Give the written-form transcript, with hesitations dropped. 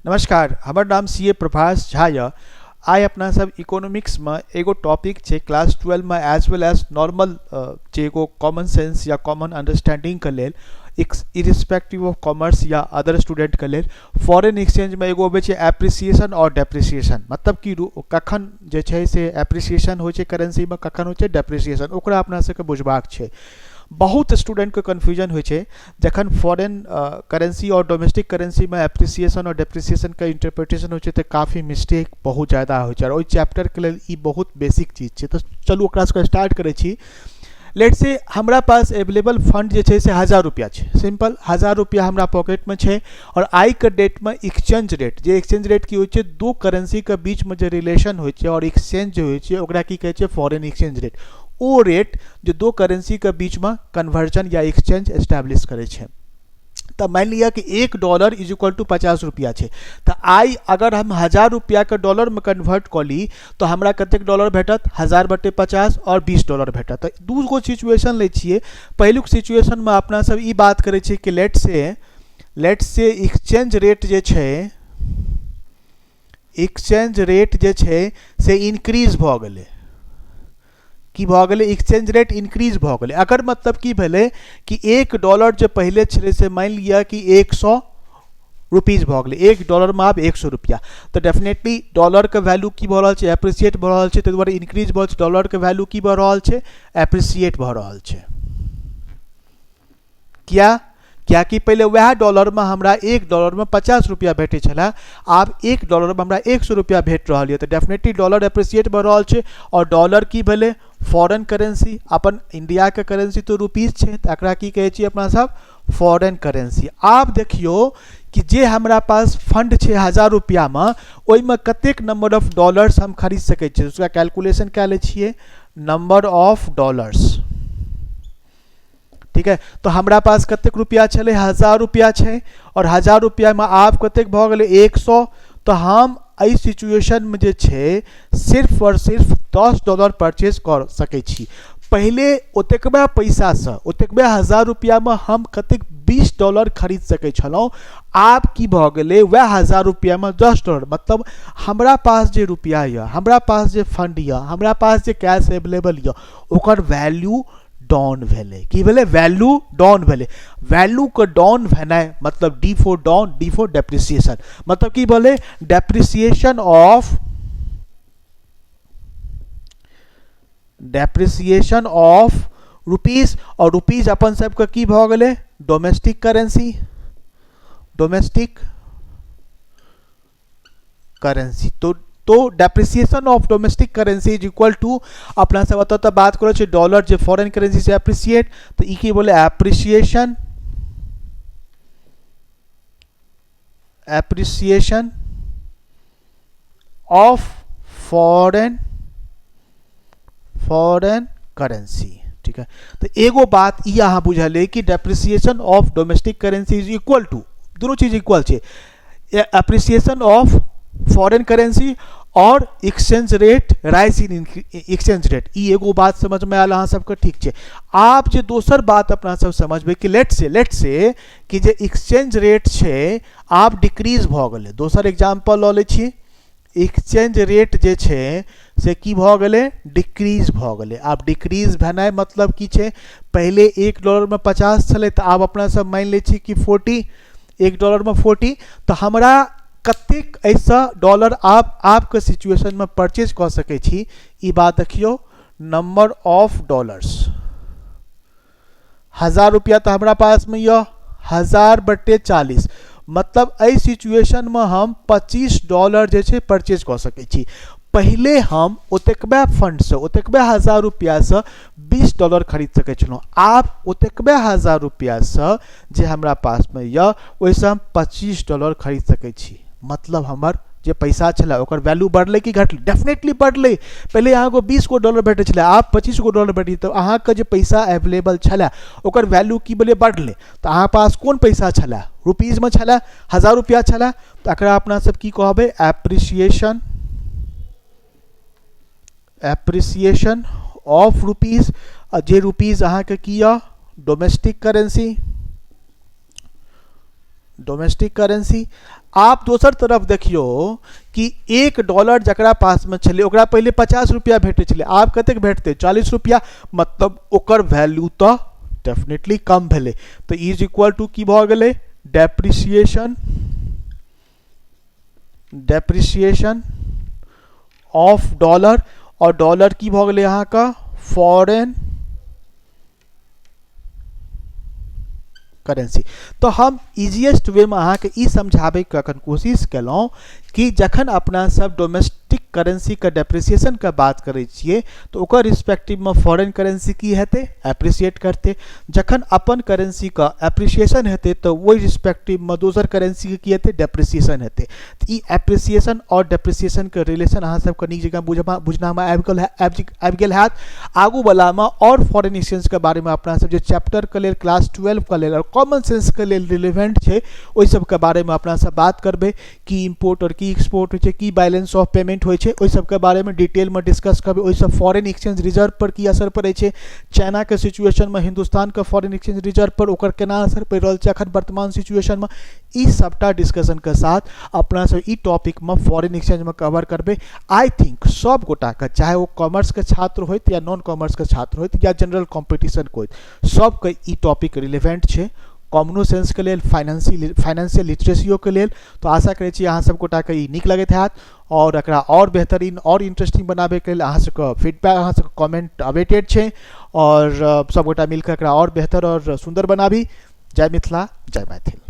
नमस्कार, हमर नाम सी ए प्रभाष झा यऽ। आइ अपना सब इकोनॉमिक्समे एगो टॉपिक छै क्लास 12मे एज वेल एज नॉर्मल जे एगो कॉमन सेंस या कॉमन अंडरस्टैंडिंगके लेल इरिस्पेक्टिव ऑफ कॉमर्स या अदर स्टूडेंटके लेल फॉरेन एक्सचेंजमे एगो अबै छै एप्रिसिएशन आओर डेप्रिसिएशन। मतलब कि कखन जे छै से एप्रिसिएशन होइ छै करेंसीमे, कखन होइ छै डेप्रिसिएशन, ओकरा अपना सबके बुझबाक छै। बहुत स्टूडेंटके कन्फ्यूजन होइ छै जखन फॉरेन करेंसी आओर डोमेस्टिक करेंसीमे एप्रिसिएशन आओर डेप्रिसिएशनके इंटरप्रिटेशन होइ छै तऽ काफी मिस्टेक बहुत ज्यादा होइ छै। आओर ओहि चैप्टरके लेल ई बहुत बेसिक चीज छै। तऽ चलू ओकरा सबके स्टार्ट करै छी। लेट से हमरा पास एवेलेबल फंड जे छै से 1000 रुपैआ छै। सिंपल 1000 रुपैआ हमरा पॉकेटमे छै। आओर आइके डेटमे एक्सचेंज रेट, जे एक्सचेंज रेट की होइ छै, दू करेंसीके बीचमे जे रिलेशन होइ छै आओर एक्सचेंज जे होइ छै ओकरा की कहै छै, फॉरेन एक्सचेंज रेट। ओ रेट जे दो करेंसीके बीचमे कन्वर्जन या एक्सचेंज एस्टैब्लिश करै छै। तऽ मानि लिअ कि $1 is equal to 50 रुपैआ छै। तऽ आइ अगर हम 1000 रुपैआके डॉलरमे कन्वर्ट कऽ ली तऽ हमरा कतेक डॉलर भेटत? 1000 बटे 50 आओर 20 डॉलर भेटत। तऽ दू गो सिचुएशन लै छियै। पहिलुक सिचुएशनमे अपना सब ई बात करै छियै कि लेट से एक्सचेंज रेट जे छै, एक्सचेंज रेट जे छै से इन्क्रीज भऽ गेलै। की भऽ गेलै? एक्सचेंज रेट इंक्रीज भऽ गेलै। एकर मतलब की भेलै कि $1 जे पहिले छलै से मानि लिअ कि 100 रुपीज भऽ गेलै। $1मे आब 100 रुपैआ। तऽ डेफिनेटली डॉलरके वैल्यू की भऽ रहल छै? एप्रिसिएट भऽ रहल छै। ताहि दुआरे इंक्रीज भऽ रहल छै। डॉलरके वैल्यू की भऽ रहल छै? एप्रिसिएट भऽ रहल छै। किया? कियाकि पहिले वएह डॉलरमे हमरा $1मे 50 रुपैआ भेटै छलै, आब $1मे हमरा 100 रुपैआ भेट रहल यऽ। तऽ डेफिनेटली डॉलर एप्रिसिएट भऽ रहल छै। आओर डॉलर की भेलै? Foreign currency. अपन इंडियाके करेंसी तऽ रुपीज छै, तऽ एकरा की कहै छियै अपना सब? Foreign currency. आब देखियौ कि जे हमरा पास फंड छै 1000 रुपैआमे, ओहिमे कतेक नंबर ऑफ डॉलर्स हम खरीद सकै छियै। उसका कैलकुलेशन कए लै छियै, नंबर ऑफ डॉलर्स। ठीक है, तो हमरा पास कतेक रुपया छलै? 1000 रुपया छै। आओर 1000 रुपयामे आब कतेक भऽ गेलै? 100। तऽ हम एहि सिचुएशनमे जे छै सिर्फ आओर सिर्फ $10 परचेज कऽ सकै छी। पहिले ओतेकबे पैसासँ, ओतेकबे 1000 रुपयामे हम कतेक $20 खरीद सकै छलहुँ। आब की भऽ गेलै? वएह 1000 रुपयामे $10। मतलब हमरा पास जे रुपया यऽ, हमरा पास जे फंड यऽ, हमरा पास जे कैश एवेलेबल यऽ, ओकर वैल्यू डाउन भेलै। की भेलै? वैल्यू डाउन भेलै। वैल्यूके डाउन भेनाइ मतलब D for down, D for depreciation. मतलब की भेलै? Depreciation of rupees. और रुपीज अपन सबके की भऽ गेलै? Domestic currency, domestic currency. तो depreciation of domestic currency is equal to, अपना सब एतऽ तऽ बात करै छी डॉलर जे फॉरेन करेंसी से एप्रिसिएट, तऽ ई की बोले? Appreciation of foreign currency. ठीक है, तऽ एगो बात ई अहाँ बुझलियै कि depreciation of domestic currency is equal to, दुनू चीज इक्वल छै, एप्रिसिएशन ऑफ फॉरेन करेंसी और exchange rate, rise in exchange rate. ई एगो बात समझमे आयल अहाँ सबके? ठीक छै। आब जे दोसर बात अपना सब समझबै कि लेट से कि जे एक्सचेंज रेट छै आब डिक्रीज भऽ गेलै। दोसर एग्जाम्पल लऽ लै छी। एक्सचेंज रेट जे छै से की भऽ गेलै? डिक्रीज भऽ गेलै। आब डिक्रीज भेनाइ मतलब की छै? पहिले $1मे 50 छलै, तऽ आब अपना सब मानि लै छी कि 40, $1मे 40। तऽ हमरा कतेक एहिसँ डॉलर आब आबके सिचुएशनमे परचेज कऽ सकै छी? ई बात देखियौ, नंबर ऑफ डॉलर्स, 1000 रुपया तऽ हमरा पासमे यऽ, 1000 बटे 40, मतलब एहि सिचुएशनमे हम $25 जे छै परचेज कऽ सकै छी। पहिले हम ओतेकबे फंडसँ, ओतेकबे 1000 रुपैआसँ $20 खरीद सकै छलहुँ। आब ओतेकबे 1000 रुपैआसँ जे हमरा पासमे यऽ, ओहिसँ हम $25 खरीद सकै छी। मतलब हमर जे पैसा छलै ओकर वैल्यू बढ़लै कि घटलै? डेफिनेटली बढ़लै। पहिले अहाँके 20 गो डॉलर भेटै छलै, आब 25 गो डॉलर भेटै। तऽ अहाँके जे पैसा एवेलेबल छलै ओकर वैल्यू की भेलै? बढ़लै। तऽ अहाँ पास कोन पैसा छलै? रुपीजमे छलै, 1000 रुपैआ छलै। तऽ एकरा अपना सब की कहबै? एप्रिसिएशन ऑफ रुपीज, जे रुपीज अहाँके की यऽ? Domestic currency. Domestic currency. आब दोसर तरफ देखियौ कि $1 जकरा पासमे छलै ओकरा पहिले 50 रुपैआ भेटै छलै, आब कतेक भेटतै? 40 रुपैआ। मतलब ओकर वैल्यू तऽ डेफिनेटली कम भेलै। तऽ is equal to की भऽ गेलै? Depreciation, depreciation of dollar. आओर डॉलर की भऽ गेलै अहाँके? Foreign currency. तऽ हम इजीएस्ट वेमे अहाँके ई समझाबैके अखन कोशिश केलहुँ कि जखन अपना सब डोमेस्टिक करेंसीके डेप्रिसिएशनके बात करै छियै तऽ ओकर रिस्पेक्टिवमे फॉरेन करेंसी की हेतै? एप्रिसिएट करतै। जखन अपन करेंसीके एप्रिसिएशन हेतै तऽ ओहि रिस्पेक्टिवमे दोसर करेंसीके की हेतै? डेप्रिसिएशन हेतै। तऽ ई एप्रिसिएशन आओर डेप्रिसिएशनके रिलेशन अहाँ सबके नीक जकाँ बुझनामे आबि गेल हैत। आगूवलामे आओर फॉरेन एक्सचेंजके बारेमे अपना सब जे चैप्टरके लेल क्लास 12के लेल आओर कॉमन सेंसके लेल रिलेवेंट छै ओहि सबके बारेमे अपना सब बात करबै। की इम्पोर्ट आओर की एक्सपोर्ट होइ छै, की बैलेंस ऑफ पेमेंट होइ छै, ओहि सबके बारेमे डिटेलमे डिस्कस करबै। ओहिसँ फॉरेन एक्सचेंज रिजर्व पर की असर पड़ै छै, चाइनाके सिचुएशनमे हिन्दुस्तानके फॉरेन एक्सचेंज रिजर्व पर ओकर केना असर पड़ि रहल छै अखन वर्तमान सिचुएशनमे, ई सबटा डिस्कशनके साथ अपना सब ई टॉपिकमे फॉरेन एक्सचेंजमे कवर करबै। I think सब गोटाके, चाहे ओ कॉमर्सके छात्र होइत या नॉन कॉमर्सके छात्र होइत या जनरल कॉम्पिटिशनके होइत, सबके ई टॉपिक रिलेवेंट छै कॉमनो सेंसके लेल, फाइनेंशियल लिटरेसियोके लेल। तऽ आशा करै छी अहाँ सब गोटाके ई नीक लगैत हैत आओर एकरा आओर बेहतरीन आओर इंटरेस्टिंग बनाबैके लेल अहाँ सबके फीडबैक, अहाँ सबके कमेंट अवेटेड छै आओर सब गोटा मिलकऽ एकरा आओर बेहतर आओर सुन्दर बनाबी। जय मिथिला, जय मैथिल।